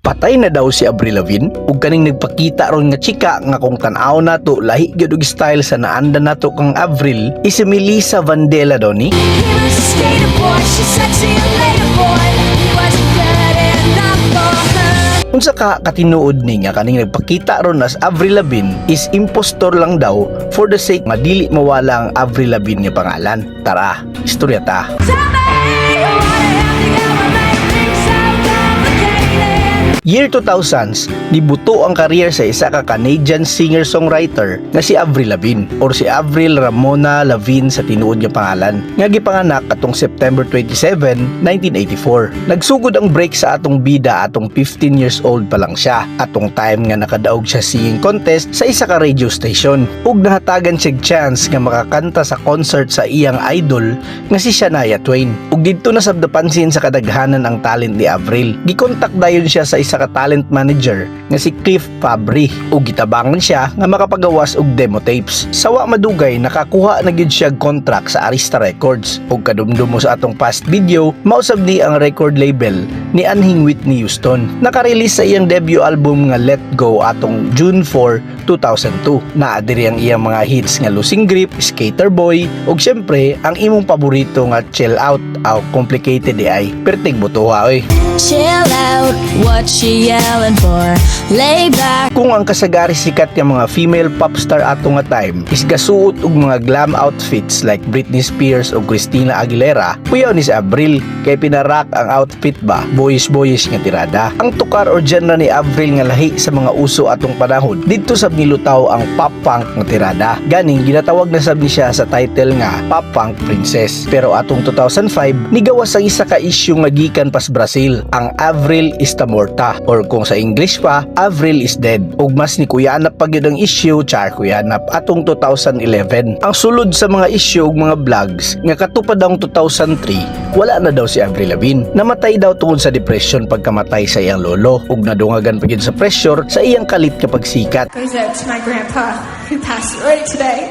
Patay na daw si Avril Lavigne? Ug kaning nagpakita ron nga chika nga kung tan-aw nato, lahi gyud og style sa naandan nato kang Avril, is si Melissa Vandella daw ni. He was a skater boy, she said, "See you later, boy." He wasn't good enough for her. Unsa ka katinuod ni nga kaning nagpakita ron as Avril Lavigne is impostor lang daw for the sake nga dili mawala ang Avril Lavigne nga pangalan? Tara, istorya ta. Tell me why the hell you gotta make things so complicated. Year 2000s, nibuto ang career sa isa ka Canadian singer-songwriter nga si Avril Lavigne or si Avril Ramona Lavigne sa tinuod nga pangalan, nga gipanganak atong September 27, 1984. Nagsugod ang break sa atong bida atong 15 years old pa lang siya. Atong time nga nakadaog siya singing contest sa isa ka radio station ug nahatagan siya chance nga makakanta sa concert sa iyang idol nga si Shania Twain. Ug didto na sab napansin sa kadaghanan ang talent ni Avril. Gikontak dayon siya sa isa ka talent manager nga si Cliff Fabry ug gitabangan siya nga makapagawas og demo tapes. Sa wa madugay, nakakuha na gyud siya og contract sa Arista Records. Ug kadumdum mo sa atong past video, mausab ni ang record label ni anhing Whitney Houston. Naka-release sa iyang debut album nga Let Go atong June 4, 2002. Naa diri ang iyang mga hits nga Losing Grip, Skater Boy, ug syempre ang imong paborito nga Chill Out aw Complicated Diay. Perting butuha oy. Chill out, what you yelling for? Lay back. Kung ang kasagari sikat nga mga female pop star ato nga time is gasuot og mga glam outfits like Britney Spears o Christina Aguilera, kuyaw ni si Avril kay pinarak ang outfit ba, boyish boyish nga tirada. Ang tukar or genre ni Avril nga lahi sa mga uso atong panahon, didto sab nilutaw ang pop punk nga tirada. Ganing ginatawag na sab ni siya sa title nga Pop Punk Princess. Pero atong 2005, nigawas ang isa ka issue nga gikan pas Brazil, ang Avril está morta or kung sa English pa, Avril is dead. Ug mas ni kuyanap pa gyud ang issue, char kuyanap, atong 2011. Ang sulod sa mga issue ug mga blogs nga katupad ang 2003, wala na daw si Avril Lavigne. Namatay daw tungod sa depression pagkamatay sa iyang lolo ug nadungagan pa gyud sa pressure sa iyang kalit kapag sikat. Goes out to my grandpa who passed away today.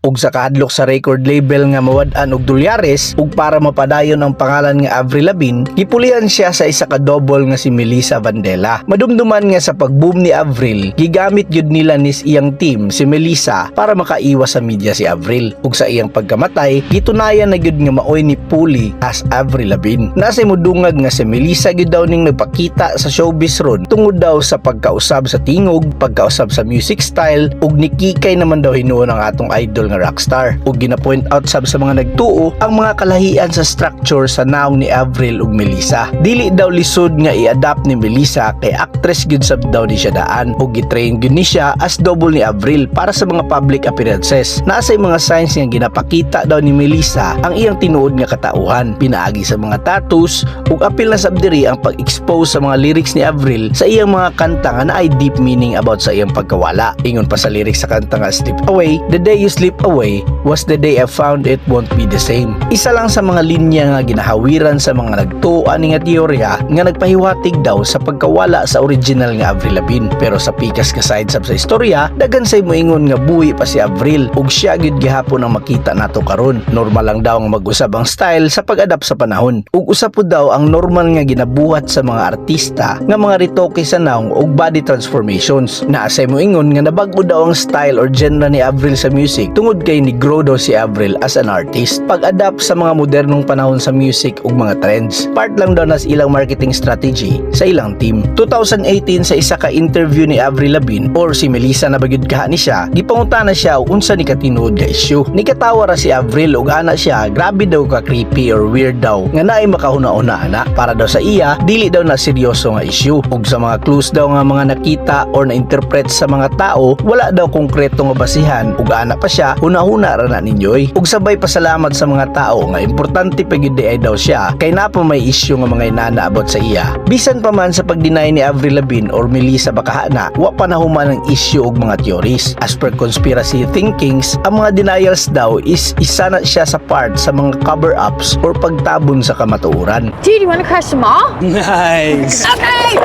Ug sa kahadlok sa record label nga mawad-an og dolyares ug para mapadayon ang pangalan nga Avril Lavigne, gipulihan siya sa isa ka double nga si Melissa Vandella. Madumduman nga sa pag-boom ni Avril, gigamit gyud nila nis iyang team si Melissa para makaiwas sa media si Avril. Ug sa iyang pagkamatay, gitunayan na gyud nga maoy ni puli as Avril Lavigne. Nasa mudungag nga si Melissa gyud daw ning nagpakita sa showbiz ron tungod daw sa pagkausab sa tingog, pagkausab sa music style ug nikikay naman daw hinuon ang atong idol nga rockstar. Ug gina-point out sab sa mga nagtuo ang mga kalahian sa structure sa naong ni Avril ug Melissa. Dili daw lisod nga i-adapt ni Melissa kay actress gyud sab daw ni siya daan ug gitrain gyud ni siya as double ni Avril para sa mga public appearances. Naa say mga signs nga ginapakita daw ni Melissa ang iyang tinuod nga katauhan pinaagi sa mga tattoos ug apil na sab diri ang pag-expose sa mga lyrics ni Avril sa iyang mga kanta nga naay deep meaning about sa iyang pagkawala. Ingon pa sa lyrics sa kanta nga Slip Away, "The day you slip away was the day I found it won't be the same." Isa lang sa mga linya nga ginahawiran sa mga nagtuo ani nga teorya nga nagpahiwatig daw sa pagkawala sa original nga Avril Lavigne. Pero sa pikas nga side sab sa istorya, daghan say moingon nga buhi pa si Avril ug siya gyud gihapon ang makita nato karon. Normal lang daw nga mag-usab ang style sa pag-adapt sa panahon. Ug usab po daw ang normal nga ginabuhat sa mga artista nga mga retoke sa nawong ug body transformations. Naa say moingon nga nabag-o daw ang style or genre ni Avril sa music tungod kay ni grow daw si Avril as an artist. Pag-adapt sa mga modernong panahon sa music ug mga trends. Part lang daw nas ilang marketing strategy sa ilang team. 2018, sa isa ka interview ni Avril Lavigne or si Melissa na bagyod kaha ni siya, gipangutana siya og unsa ni katinuod nga issue. Nikatawa ra si Avril ug ana siya, grabe daw ka creepy or weird daw nga naay makahuna-huna ana. Para daw sa iya, dili daw na seryoso nga issue. Ug sa mga clues daw nga mga nakita or na-interpret sa mga tao, wala daw konkreto nga basihan ug ana pa siya, huna-huna ra na ninyo oy. Ug sabay pasalamat sa mga tao nga importante pa gyud ay daw siya kay napa may issue nga mga inana about sa iya. Bisan pa man sa pag-deny ni Avril Lavigne or Melissa Bakahana, wa pa nahuman ang issue og mga theories. As per conspiracy thinkings, ang mga denials daw is isa na siya sa part sa mga cover-ups or pagtabon sa kamatuoran. Dude, you want to crash the mall? Nice. Okay!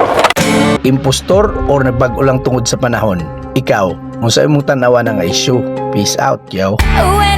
Impostor or nagbag-o lang tungod sa panahon? Ikaw, unsa imong tan-awa nga issue? Peace out, yo. When